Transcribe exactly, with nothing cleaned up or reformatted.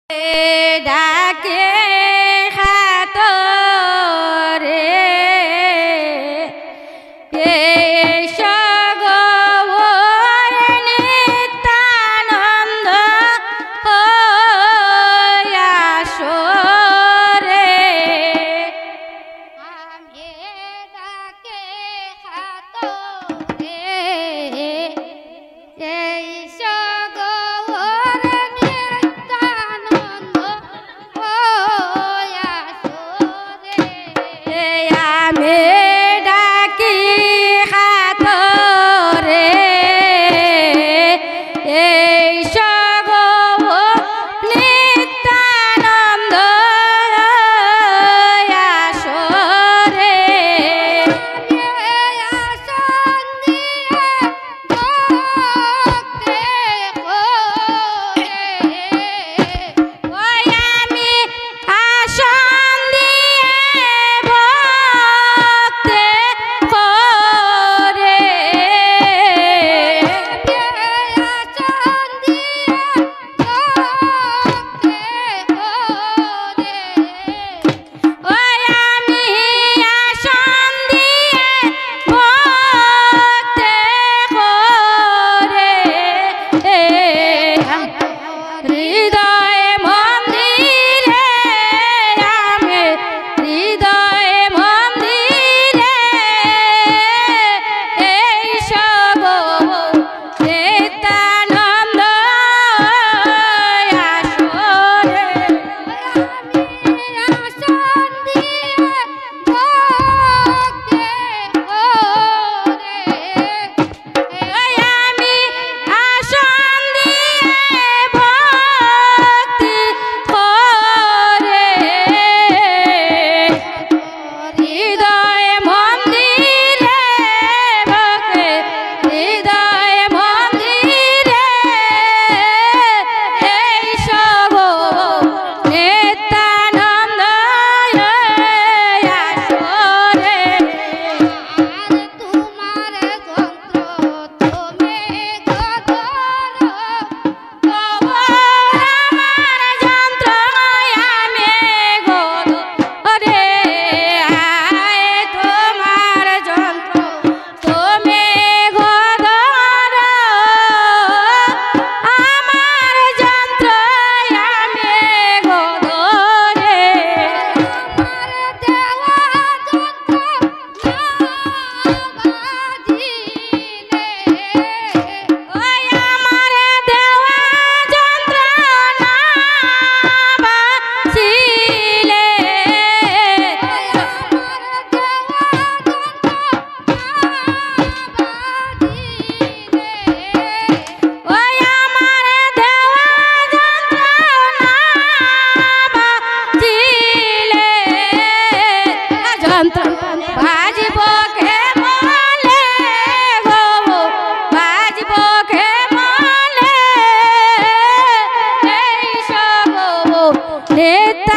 ডাকে কাতরে, এই সগৌর নিত্যানন্দ হইয়া সরে। আমি ডাকে কাতরে, এই সগৌর নিত্যানন্দ হইয়া সরে। আমি ডাকি কাতরে, এই সগৌর নিত্যানন্দ হইয়া সরে। আসন দিয়া ভক্তি করে। ওই আমি আসন দিয়া ভক্তি করে। আসন দিয়া ভক্তি করে। ওই আমি আসন দিয়া ভক্তি করে, হৃদয় মন্দিরে আমি, হৃদয় মন্দিরে এই সগৌর নিত্যানন্দ আসরে। আমি আসন দিয়া ভক্তি করে। হৃদয় মন্দিরে ভক্তি, হৃদয় মন্দিরে এই সগৌর নিত্যানন্দ আসরে। আর তোমার যন্ত্র তুমি গো ধরো, আমার যন্ত্র আমি গো ধরে, আয় তোমার যন্ত্র তুমি গো ধরো, আমার যন্ত্র আমি গো ধরে। আমার দেওয়া যন্ত্র ওই আমার দেওয়া যন্ত্র না বাজিলে, ওই আমার দেওয়া যন্ত্র না বাজিলে, ওই আমার দেওয়া যন্ত্র না বাজিলে, যন্ত্র বাজিব কে বলে গো, বাজিব কে বলে? এই সগৌর নিত্য